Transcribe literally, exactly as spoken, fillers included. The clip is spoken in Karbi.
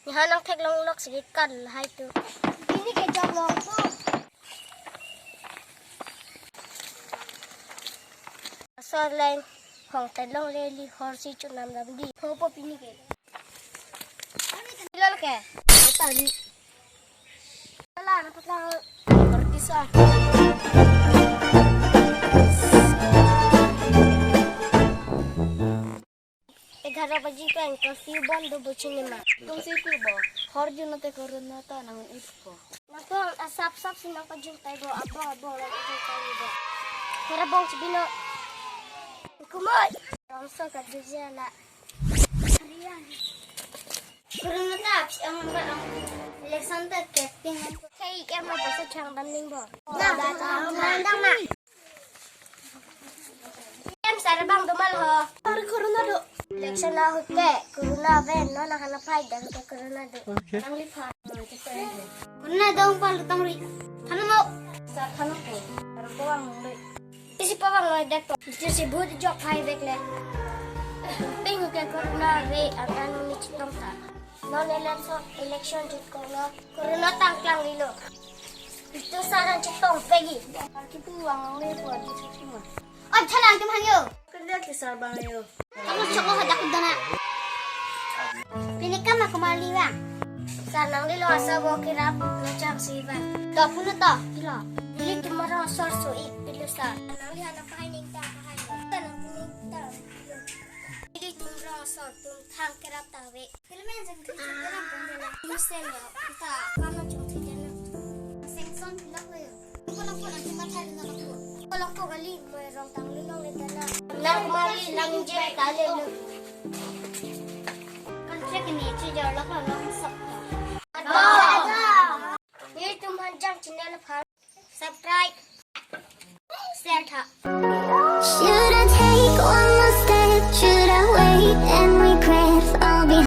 Nihang nangtheklong lok si kan lahai tu. Pini ke jok long tu. Asor lain hong telong leli hor si chunam ram di. Hopo pini ke. Ilol ke. Tali. Ala na patlang. Artisa. Egharo baji pen curfew bon do bo chinima. Tung si pu bo. Hor jun te corona ta nang ip ko. Nang to asap sap si nangpajun tai bo, abong abong nangpajun tai bo. Hera bong chibino. Kumoi. Rongso ka dujala. Corona ta apsi ang ba ang. Election ta keping. Hey, em ma basa chang dam ning bo. Na ba ta dam na. Em sar bang domal ho. Hari corona do. Election ahut ke corona ave, non hana phai dam ke corona do. Okay. Nang lipha. Corona dong pal tong ri. Thana mo. Sar thana ko. Sar ko ang le. Isi pawang lo dek to. Isi si but jok phai bek le. Ping ke corona ave, akan mi chitong ta. Non election, election jit kong lo. Corona tangklang lilo. Itu sarang chetong pegi. Arki pu wang le buat di chetong. Oh, chalang tum hangyo. Kerja ke sarbang yo. Kamu choklo hadak dana. Pini kam aku mali bang. Sarang lilo asa bo kirap nachang si bang. To puno to kilo. Ili tumaro sor so ik pilo sa. Nang lihat apa hai ning ta apa hai. Tanang puno ta. Ili tumaro sor tum thang kirap ta ve. Filmen jeng tu jeng tu ram pon dela. Mesen ya, kita kamu jeng tu jeng na. Sengson pilak le. Kolong kolong cuma cari na aku. Kolong ko kali, mo rong tang lulong le dana. Nang mali, nang je kali lu. Kan cek ni, ci jar lak lak lak sak. Ye tum hanjang channel pha. Subscribe. Share tha. Should